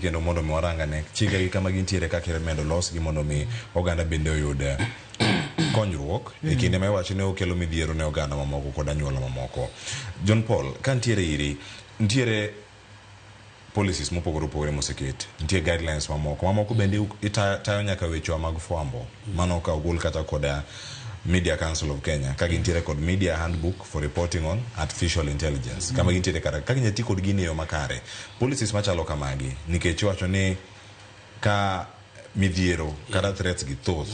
Kendo mondo mi warangane chike gi kama gintiere kaka imedo losgi mondo mi oganda bende oyud konyruok e kinde ma iwacho ni okelo midhiero ne oganda mamoko kod anyuola mamoko. John Paul, ka nitiere iri, nitiere policies mopogore opogore moseket, nitie guidelines mamoko, mamoko bende itayo nyaka wechewa mag fwambo, mano ka ogol kata koda Media Council of Kenya ka gintiere kod Media Handbook for Reporting on Artificial Intelligence kama gintiere kata kaka inyalo ti kod gini e yo makare. Policies machalo kamagi nikech iwacho ni ka midhiero kata threats gi thoth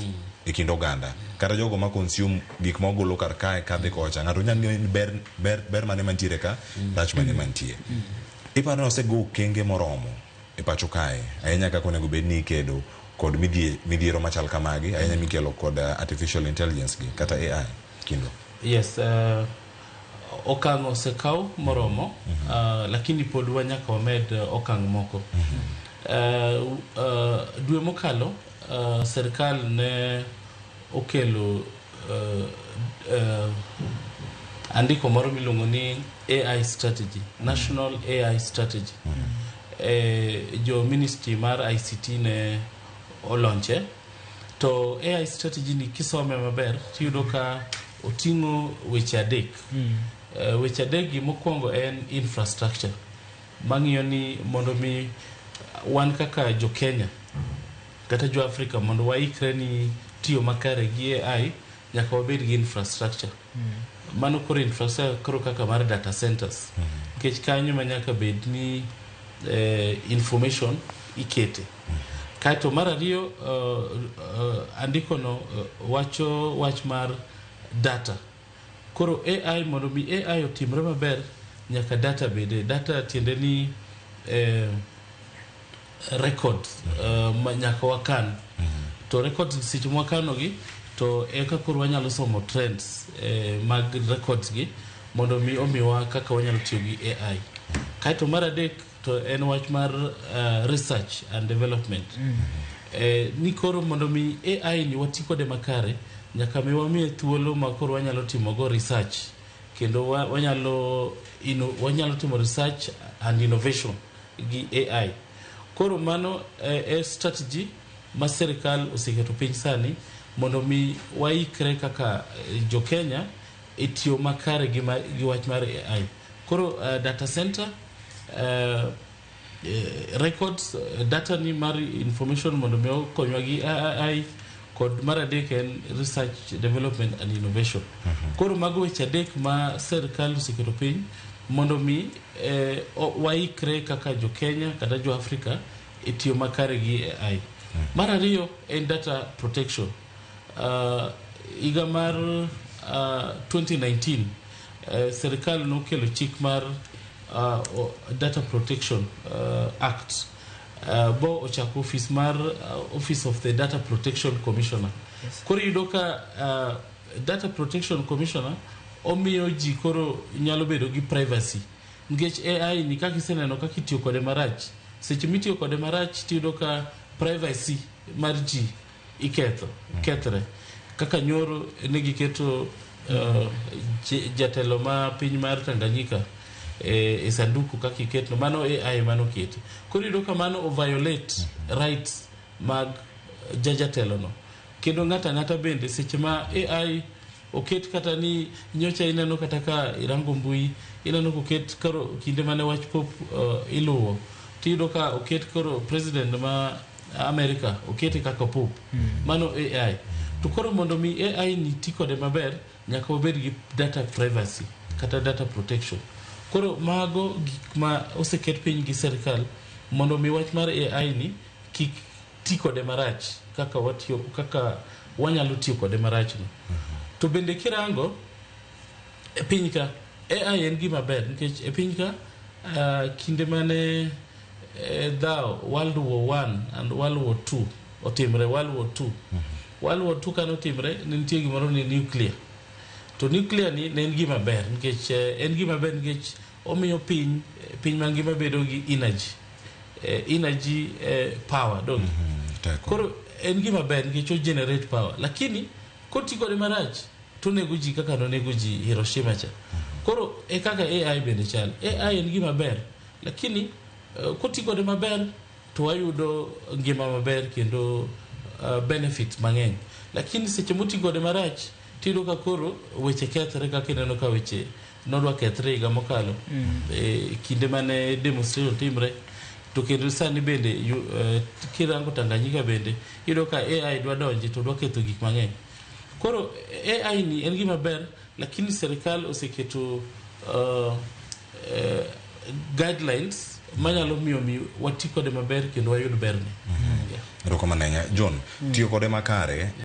e kind oganda kata jogo ma consume gik ma ogolo kar kae kadhi kocha ng'ato nyalo ng'eyo ni ber, ber, ber mane mantiere ka rach mane mantie. Iparo ni osego okenge moromo e pacho kae ahinya kaka onego bed ni ikedo kod midhiero machal kamagi ahinya mikelo kod artificial intelligence gi kata AI kindwa. Yes, okang' osekaw moromo, lakini pod wanyaka wamed okang' moko. Dwe mokalo serikal ne okelo andiko moro miluongo ni AI strategy, National AI strategy. Jo ministry mar ICT ne olonche to AI strategy ni kisome maber tiyudo ka oting'o weche adek. Weche adek gi mokwongo en infrastructure mang'iyo ni mondo mi wan kaka jo Kenya kata jo Afrika mondo waikre ni tiyo makare gi AI nyaka wabed gi infrastructure. Mano koro infrastructure koro kaka mar data centers nikech kanyo ma nyaka bed ni information ikete. Kaeto mar ariyo andiko no wacho wach mar data. Koro AI mondo mi AI otimre maber nyaka data bede. Data tiende ni records ma nyaka wakan. To records seche mwakano gi to eka koro wanyalo somo trends mag records gi mondo mi omiwa kaka wanyalo tiyo gi AI. Kaeto mar adek to en wach mar research and development. Ni koro mondo mi AI ni wati kode makare nyaka mi wamiye thuolo ma koro wanyalo timo go research kendo wanyalo timo research and innovation gi AI. Koro mano e strategy ma sirikal oseketo piny sani mondo mi waikre kaka jo Kenya e tiyo makare gi wach mar AI. Koro data center, records, data ni mar information mondo mi okonywa gi AI kod mar adek en research, development and innovation. Koro mago weche adek ma sirikal oseketo piny mondo mi waikre kaka jo Kenya kata jo Afrika e tiyo makare gi AI. Mar ariyo en data protection. Higa mar 2019 sirikal nokelo chik mar Data Protection Act bo ochako office mar Office of the Data Protection Commissioner. Koro iyudo ka Data Protection Commissioner omiyo ji koro nyalo bedo gi privacy nikech AI ni kaka iseneno kaka itiyo kode marach seche mitiyo kode marach tiyudo ka privacy mar ji iketho kethre kaka nyoro ne giketo jatelo ma piny mar Tanganyika e sanduku kaka iketno mano AI mano kete koro iyudo ka mano o violate rights mag jajatelo no kendo ng'ato ang'ata bende seche ma AI oket kata ni nyocha ineno kata ka irango mbui ineno koket koro kinde mane wach pop iluwo tiyudo ka oket koro president ma America okete kaka pop mano AI to koro mondo mi AI ni ti kode maber nyaka wabed gi data privacy kata data protection. Koro mago gik ma oseket piny gi sirikal mondo mi wach mar AI ni kik ti kode marach kaka watiyo kaka wanyalo tiyo kode marach no. To bende kirango e piny ka AI en gima ber nikech e piny ka kinde mane dhaw World War 1 and World War 2 otimre World War 2 World War 2 kane otimre ne nitie gimoro ni nuclear to nuclear ni ne en gima ber nikech en gima ber nikech omiyo piny mangima bedo gi energy, energy, power donge? Teko. Koro en gima ber nikech o generate power lakini koti kode marach to onego ji kaka nonego ji Hiroshima cha. Koro e kaka AI bende chal. AI en gima ber lakini koti kode maber to wayudo ngima maber kendo benefit mang'eny. Lakini seche moti kode marach, tiyudo ka koro weche kethre kaka ineno ka weche nodwa kethre higa mokalo kinde mane demonstration timre. To kendo sani bende kirango Tanganyika bende iyudo ka AI dwa donji to dwa ketho gik mang'eny. Koro AI ni en gima ber, lakini sirikal oseketo guidelines manyalo miyo mi wati kode maber kendo wayud berne. Erokamano ahinya John. Tiyo kode makare.